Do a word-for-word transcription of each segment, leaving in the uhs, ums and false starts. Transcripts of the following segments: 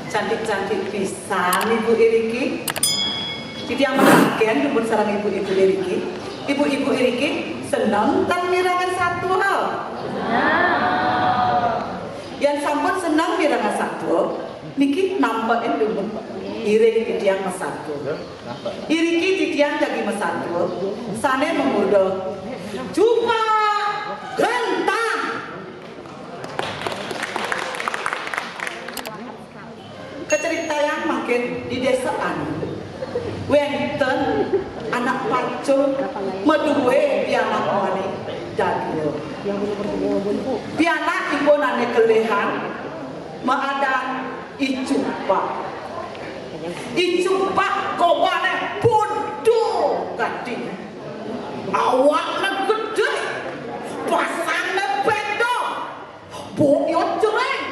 Cantik-cantik pisan ibu iriki. Titiang mangkin dumun sareng ibu-ibu iriki. Ibu-ibu iriki seneng tan mirengang satua? Yén sampun seneng mirengang satua, niki nampékin dumun iring titiang masatua. Iriki titiang jagi masatua, sané mamurda Cupak Grantang. Kacritayang mangkin di désa anu wénten anak pacul madué pianak muani dadua. Pianakipun ané kelihan maadan I Cupak. I Cupak kobané bodho gati. Awakné gedé, pasangné béda, boya jering,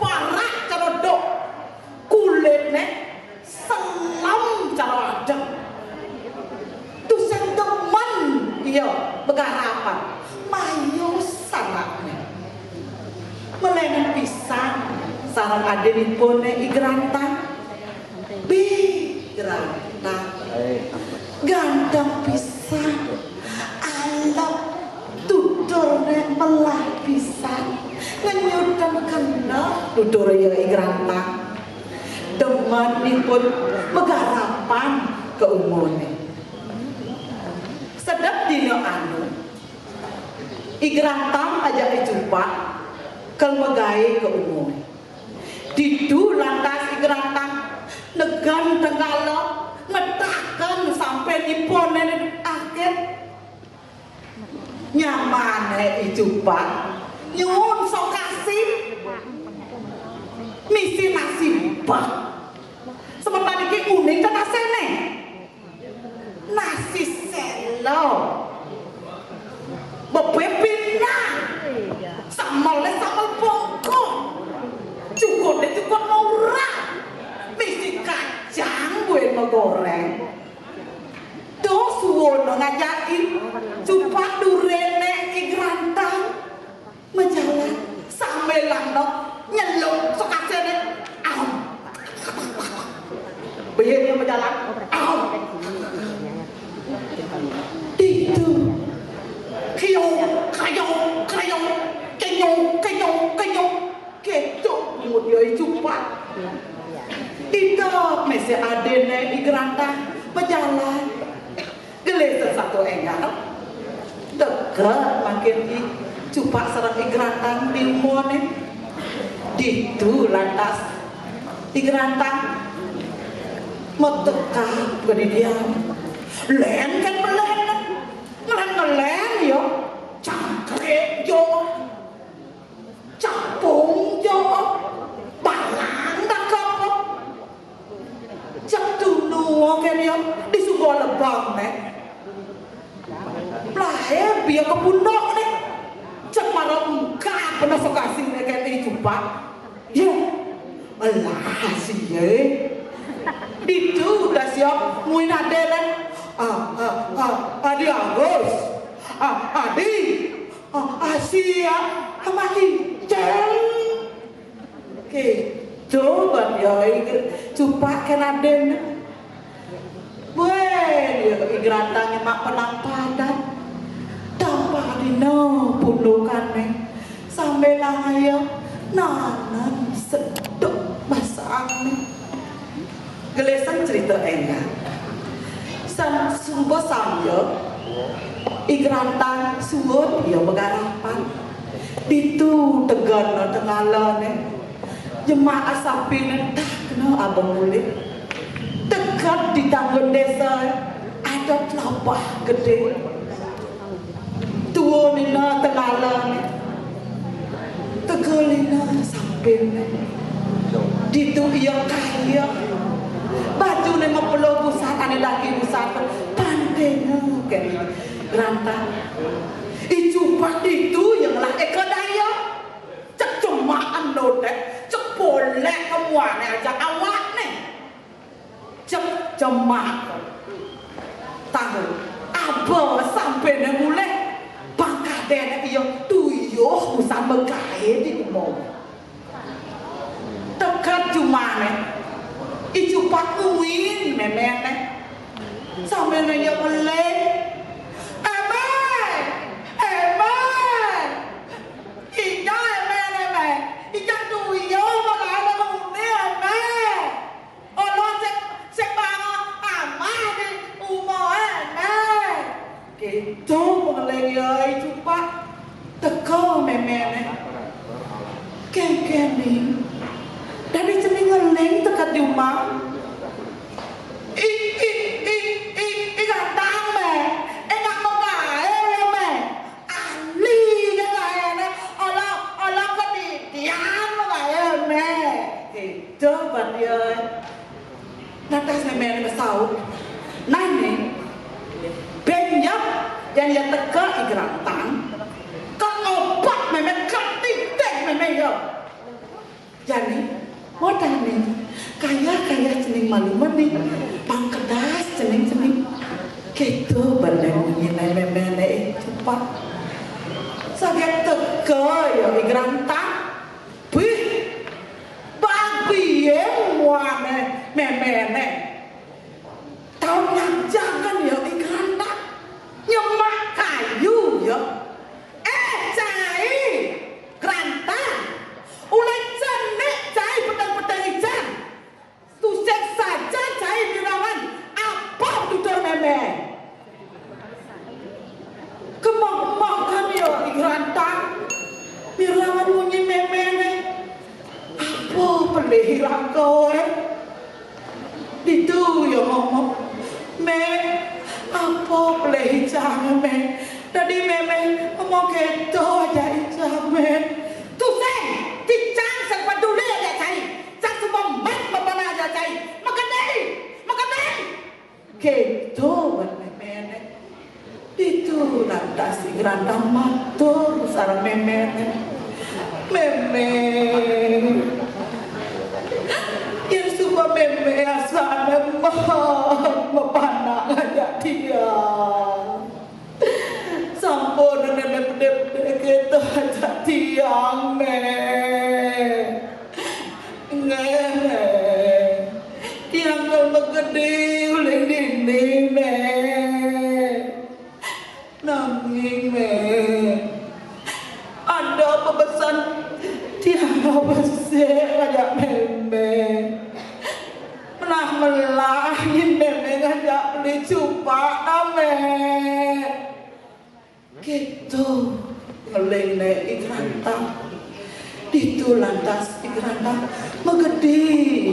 parak cara dok, kulitné selem cara adem. Tusing demen ia magarapan, mayus anakné. Malénan pisan sareng adinipuné I Grantang. Bi Grantang. Ganteng pisan. Alem. Tuturné melah pisan. Ngenyutan kena tutur ia I Grantang. Demenipun magarapan ka umune. Sedek dina anu, I Grantang ajak I Cupak kal magaé ka umune. Ditu lantas I Grantang negan tenggala, netaken sampénipuné akeh. Nyamané I Cupak nyuwun sokasi misi nasi bak. Semeton iki uning kan asene. Nasi selo. Bebek pinang. Samele samel bongkok. Cukute cukut murah. Misi kacang buin megoreng. Duh suwun ngajaki Cupak durene I Grantang. Majalan sambilangno nyeluk sekasene. Aum. Piye dia majalan? Aum. Ditu. Kiyong, kayong, kayong, kenyong, kenyong, kenyong. Ketok lumut ya I Cupak. Ida mese adene I Grantang majalan. Gelis satu enggal. Deket makin I Cupak sareng I Grantang di umone. Ditu lantas I Grantang metekak ke di diam. Len kan melen. Ngelen-ngelen ya. Cangkrek ya. Capung jo, balang dakep. Cek tunu kene di suba lebang ne. Plahe bia ke pundok ne. Cek mara engkak pena sekasi ne kene I Cupak. Ye, alah sie. Ditu dah siap muin ade le. Ah, ah, ah, Adi Agus. Ah, Adi. Ah, ah, sia, ah, mati. Ceng. Oke. Coba ya, I Cupak kena den. Weh, dia I Grantang mak penampadan. Tampah dina pundukane. Sambil langaya nanan sedok basane. Gelesan cerita endah. San suba samya I Grantang suud ya magarapan. Ditu tegana tengalane. Jemaah sapine tak kena abang mulih. Tegad di tanggun desa ada telabah gede. Tua nina tengalang. Tegel nina samping. Ditu ia kaya. Baju ne mapelo busan ane laki busan. Pantene kene. Rantang. I Cupak ditu yang lah eka daya. Cek cemaan lo deh. Cek boleh kemuane aja awak ne. Cek cemak. Tahu. Apa sampene mulih? Bang gaé di uma. Teka jumahné, I Cupak nungguin méméné. Sambilné ia ngeling. "Émé! Émé! Ija émé, émé! Ija tuh ia malah ada huni, émé! Olo sing, sing bangun amah di uma, émé!" Kéto pangeling ia I Cupak. Teka méméné. "Kénkén, Ning? Dadi cening ngeling teka di uma?" "I, i, i, i, i gantang, Mé. Éngkén magaé, Mé. Ali gaéné, olo, olo kedidian magaé, Mé." Kéto ban ia. Lantas méméné masaut, "Nah, Ning, bén ia, yén ia teka I Grantang, ka opat mémé, ka titik mémé ia. Jani, wadah, Ning, kaya-kaya cening malu, Ning, pang kedas cening, cening." Kéto ban munyiné méméné I Cupak. Saget teka ia I Grantang. Bih, babié muané méméné. Tau ngajak ia I Grantang nyemak kayu ia. "Éh, cai Grantang, ulih cenik cai peteng-peteng ican. Tusing saja cai mirengang apa pitutur mémé." Kemah-kemah kan ia I Grantang mirengang munyi méméné. Apa pelih raka, éh? Ditu ia ngomong, "Mé, apa pelih icang, Mé? Dadi mémé ngomong kéto ajak icang, Mé." "Tusing, icang sing peduli ajak cai. Icang suba mét mapanah ajak cai. Makadai, makadai." Kéto ban méméné. Ditu lantas I Grantang matur sareng méméné, "Mémé, yén suba mémé asané mét mapanah ajak tiang, sampunang mémé pedih-pedih kéto ajak tiang, Mé. Nggih, Mé. Tiang kal magedi uling dini, Mé. Nanging, Mé, ada pabesan tiang besik ngajak mémé. Melah-melah yén mémé ngajak beli cupak, nah, Mé." Kéto ngelingné I Grantang. Ditu lantas I Grantang magedi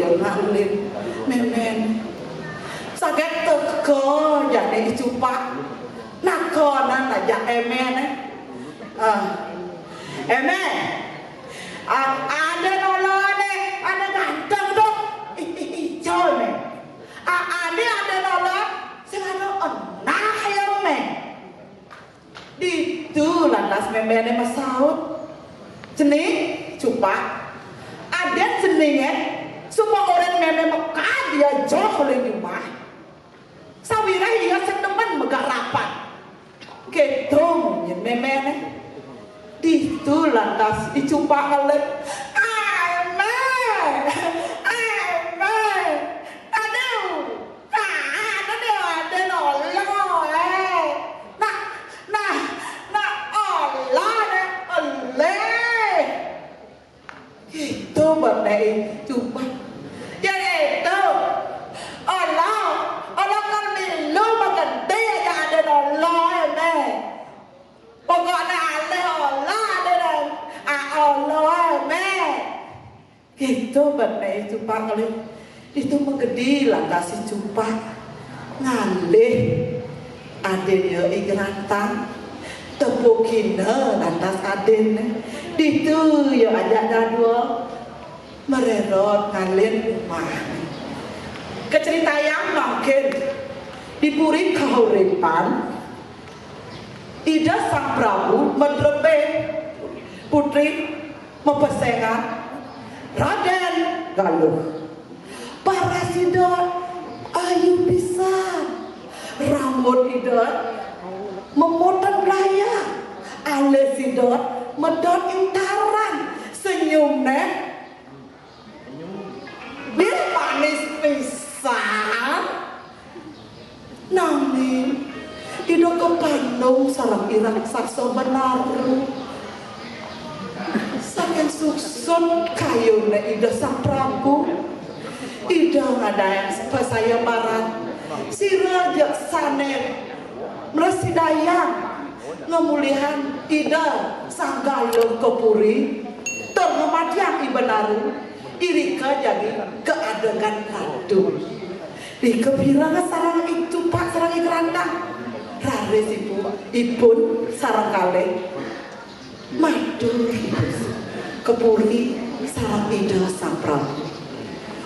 ia ngalin méméné. Saget teka jani I Cupak. Nakonang ajak éméné. "Ah, émé, a-, adén olo ané, ané ganteng to. I, i, ijo, Mé. A-, ané adén olo sing anu enah ia, Mé." Ditu lantas méméné masaut, "Cening, Cupak, adén ceningé suba orahang mémé mekad ia joh uling di umah. Sawiréh ia sing demen megarap." Kéto munyin méméné. Ditu lantas I Cupak ngeling, "Ai, Mé! Ai, Mé! Aduh! Nah, nah, nah, nah, nah, olo, éh. Nah, nah, nah, olo, éh, olih." Kéto ban I Cupak. "Ya, éh, to. Olo, olo kal milu magedi ajak adén olo, éh, Mé. Pokokné alih olo adén, ah, olo, éh, Mé." Kéto ban I Cupak ngalih. Ditu magedi lantas I Cupak ngalih adén ia I Grantang. Tepukina lantas adénné. Ditu ia ajak dadua marérot ngalin umah. Kacritayang mangkin di puri kahuripan, Ida Sang Prabu madrebé putri mapesengan Radén Galuh. Paras Ida ayu pisan. Rambut Ida mamoten blaya. Alis Ida Medot ing taran, senyumné. Bil manis pisan. Nanging Ida kapandung sareng I Raksasa Benaru. Saking suksut kayuné Ida Sang Prabu, Ida ngadaang pasayembaran. Sira ja sané mrasidayang ngamulihang Ida Sang Galuh ka puri, tur ngamadiang I Benaru, irika jagi kaadegan ratu. Dikepireng sareng I Cupak sareng I Grantang. Raris ibu, ipun sareng kalih matur ka puri sareng Ida Sang Prabu.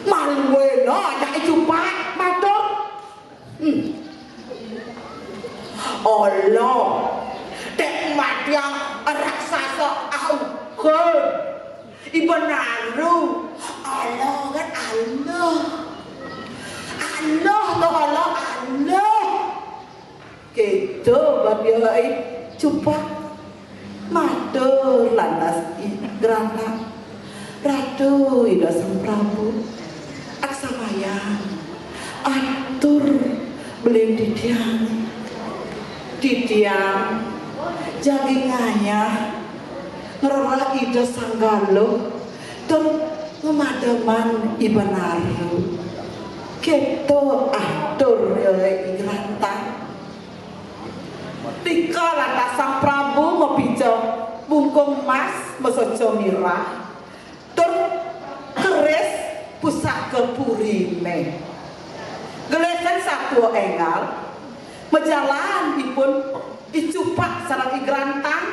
Maluena ajak I Cupak matur. Hmm. Ala, dek madiang raksasa aukud. I Benaru. Ala kan ala. Ala to ala ala. Kéto bab I Cupak. Matur lantas I Grantang. Ratu Ida Sang Prabu, aksamayang atur beli titiang. Titiang jagi ngayah ngrereh Ida Sang Galuh tur ngemademan I Benaru. Kéto atur I Grantang. Tika lantas Sang Prabu mapica bungkung emas masoca mirah, tur keris pusaka puriné. Gelésan satua énggal, majalan ipun I Cupak sareng I Grantang.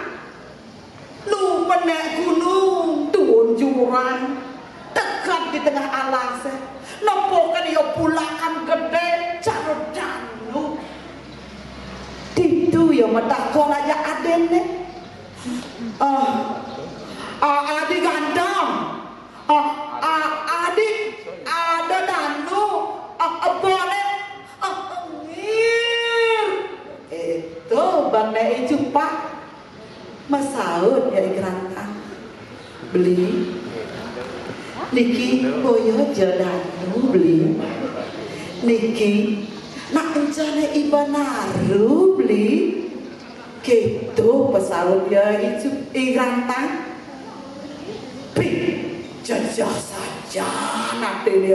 Nu menék gunung, tuun jurang, teged di tengah alasé, nepukin ia bulakan gedé cara danu. Ditu ia matakon ajak adinné. "Ah, ah, adi ganteng. Ah, ah, adi, ada danu. Ah, ah, boleh. Ah, ngir." Itu bangné I Cupak. Masaut ia I Grantang. "Beli, niki boya ja danu, Beli. Niki nak encané I Benaru, Beli." Kéto pasaut ia I Cu-, I Grantang. Pih, jejeh sajan atiné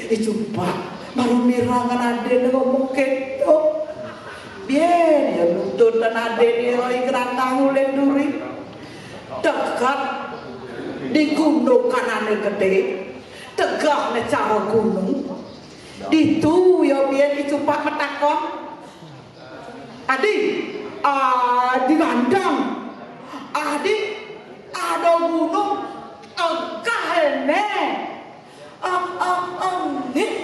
I Cupak. Baru mirengang adinné ngomong kéto. Biar ia nututin adinné I Grantang ulih duri. Teged di gundukané gedé, tegehné cara gunung. Ditu ia biar I Cupak matakon, "Adi, adi ganteng. Adi, ada gunung, tegeh né. Ah, ah, ah, ngih,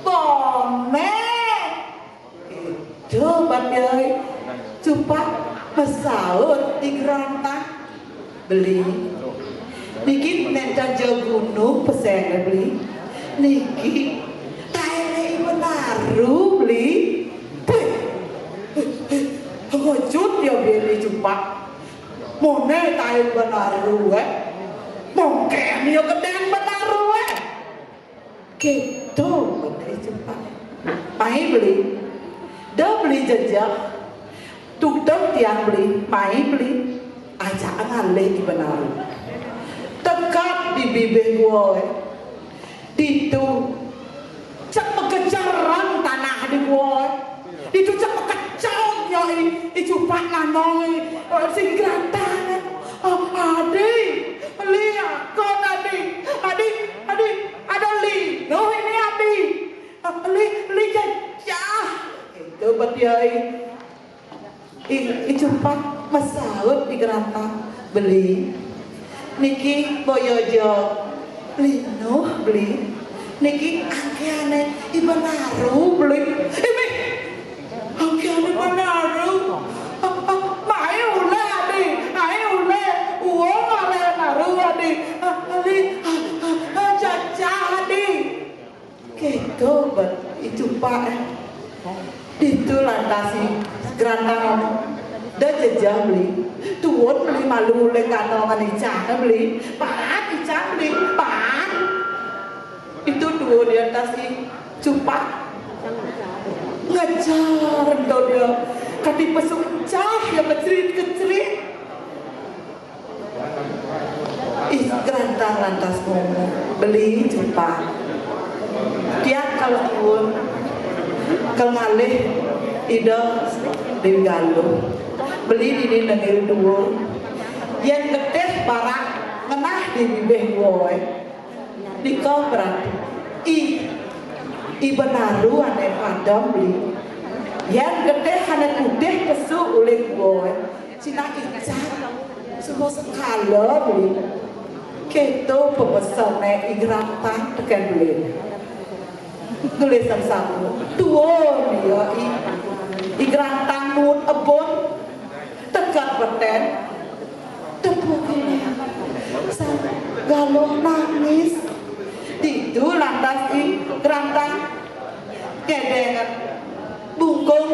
boleh." Itu bab I Cupak masaut I Grantang. "Beli. Niki nénten ja gunung pesenné, Beli. Niki taéné I Benaru, Beli." Puih. Ngejut ia biar I Cupak. Moné taén Benaru, eh. Mungkin ia gedén Benaru, eh. Kéto, beli cepat. "Mai, Beli. Da Beli jejeh. Tugtug tiang, Beli. Mai, Beli." Ajak ngalih I Benaru. Teged di bibih guaé. Ditu cek magejeran tanah di guaé. Ditu cek makecang ia I, I Cupak nganong, eh, sing Grantang. "Ah, Adi, Li, akon Adi, Adi, Adi, ada Li, noh ini Adi. Ah, Li, Li jejeh." Itu betiai. I, I Cupak masaut I Grantang, "Beli. Niki boya ja linuh, Beli. Niki angkihané I Benaru, Beli." "Ih, mih, angkihané I Benaru. Ah, ah, mai ulih, Adi. Mai ulih. Uwung olih Benaru, Adi. Ah, Adi, ah, ah, ah, jejeh, Adi." Kéto bab I Cupak, eh. Ditu lantas I Grantang ngomong, "Da jejeh, Beli. Tu Pun beli malu oleh kata ngan ican beli. Pan ican beli. Pan. Itu dua di atas i cupak. Ngejar ento dia. Kati pesu cah ya kecerit-kecerit. Ih, gerantang lantas ngomong, beli cupak. Tiap kalau tuun, kalau ngalih ida Dewi Galuh. Beli dini nengil dua. Yen getih barak ngenah di bibih gua. Nika berarti i, i benaru ane padam beli. Yen getih ane putih pesu oleh gua. Cina icat, semua sekala beli. Keto pemesane i gerantang teken beli. Tulisan saku, tuun ya i, i gerantang mut ebon, tekat beten, tepuk ini. Sang Galuh nangis. Ditu lantas i gerantang kedengan bungkung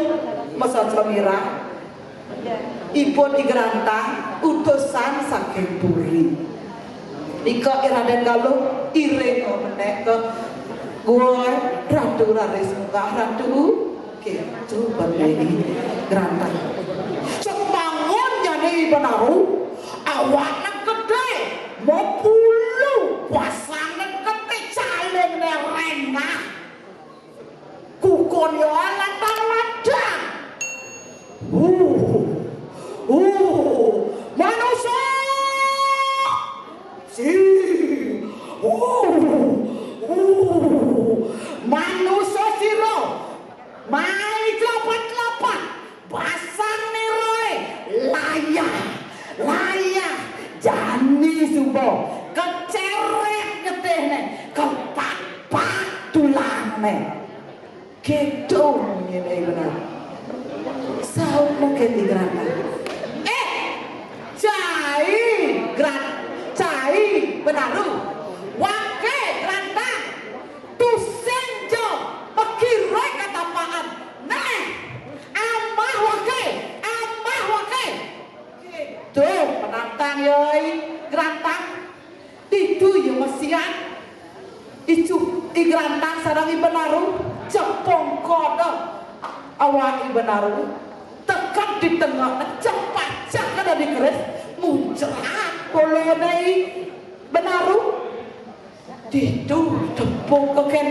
mesot semirah. Ipun i gerantang utusan saking puri. Nika i Raden Galuh iring menek ke gua Ratu raris munggah Ratu. Ketu bendeni gerantang. Cek bangun jani i benaru, awakne gede, mepulu, pasangane gede, calingne rendah. Kukun yo ladang-ladang. Uh, uh, manusa. Si. Uh, uh, manusa sira. Mai tlapat-tlapat. Pasang niroe. Layah. Layah. Jani suba. Keceret getihne. Kepak-pak tulangne. Keto munyine benar. Saut mungkin di gerantang. Eh, cai geran, cai benaru. Wake gerantang. Tusing jo, pekiroi katapaan. Neh, amah wake, amah wake. Keto penantang yoi gerantang. Ditu ya mesian. Icu, i gerantang sareng i benaru, cepong kodo. Awak i benaru, tekat di tengah, cepat cak kada di keris, muncrat polone i benaru. Ditu tepuk keken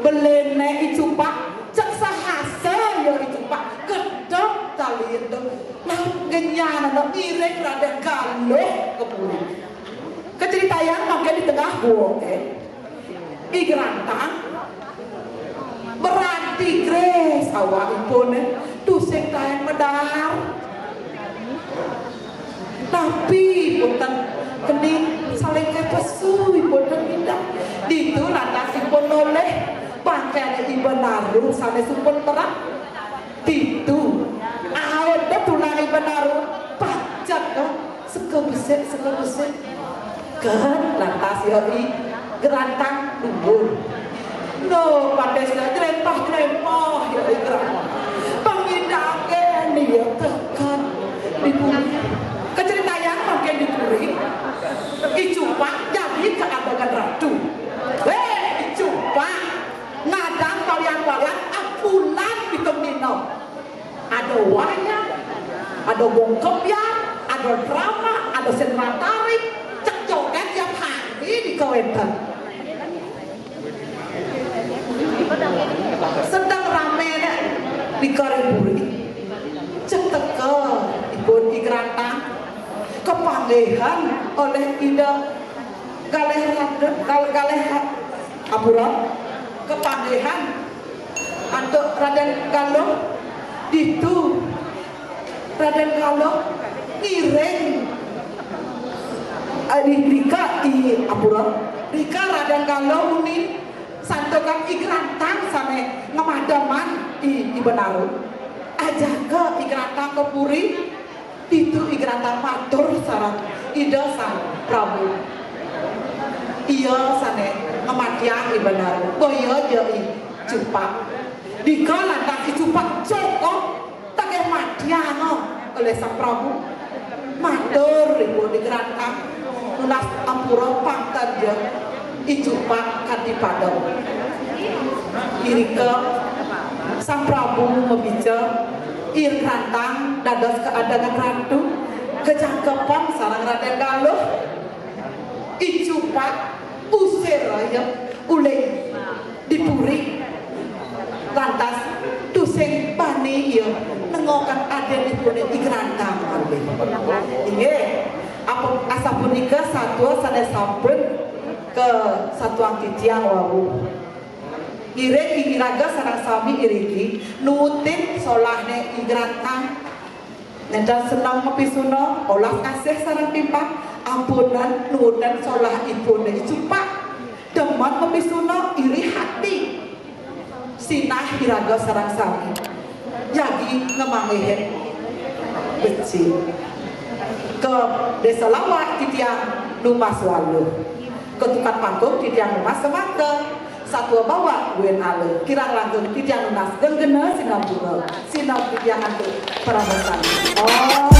belene i cupak, cek sahasa ya i cupak, kedok tali itu. Laut genyan ada ngiring Raden Galuh ke puri. Keceritayang mangke di tengah gua, eh. I gerantang. Berarti gres awak ipun, eh. Tusing taen medar. Tapi punten keni saling kepesu ipun pindah. Ditu lantas ipun noleh pakaian i benaru sane supun terang. Ditu. Ae tulang i benaru pacet, no. Seka besik, seka besik. Kan lantas ya i gerantang dumun. No, pates ya jerempah-jerempah ya i gerantang. Pangidake ni ya tekan di bumi. Keceritayang mangkin di puri. I cupak jadi keadangan ratu. Weh, i cupak ngadang tarian-tarian apulan pitung dina. Ada wayang, ada bongkep ya, ada drama, ada seni tari, cek joget tiap hari di kawénten. Sedang rame nih di Kariburi. Cek teka ipun i gerantang kepanggihan oleh Ida Galeh Raden, Gal-, Galeh Ra-, Ampura, kepanggihan antuk Raden Galuh, ditu Raden Galuh ngiring, eh, di, dika i Ampura, dika Raden Galuh uni santukan i gerantang sane ngemademang i, i benaru. Ajaka i gerantang ke puri, ditu i gerantang matur sareng Ida Sang Prabu. Iya sane ngematiang i benaru. Boya ja i cupak. Dika lantas i cupak cokok tagih matiang oleh Sang Prabu. Matur ipun I Grantang, nunas ampura pangkanja I Cupak kanti padem. Irika Sang Prabu mabica, I Grantang dados kaadangan ratu, kajangkepan sareng Raden Galuh. I Cupak usir raya uling di puri. Lantas tusing bani ia nengokan adinipune I Grantang malih. Inggih, apa asapunika satua sane sampun kasatuang titiang wau. Ngiring iraga sareng sami iriki nutin solahne I Grantang. Nenten seneng mapisuna, olas asih sareng timpal, ampunang nutin solahipune I Cupak. Demen mapisuna, iri hati. Sinah iraga sareng sami. Jagi ngamanggihin becik. Ka Desa Lawak titiang nunas waluh. Ka Tukad Panggung titiang nunas semaka. Satua Bawak buin aluh. Kirang langkung titiang nunas genggena sinampunga. Sinambi titiang antuk parabotan. Om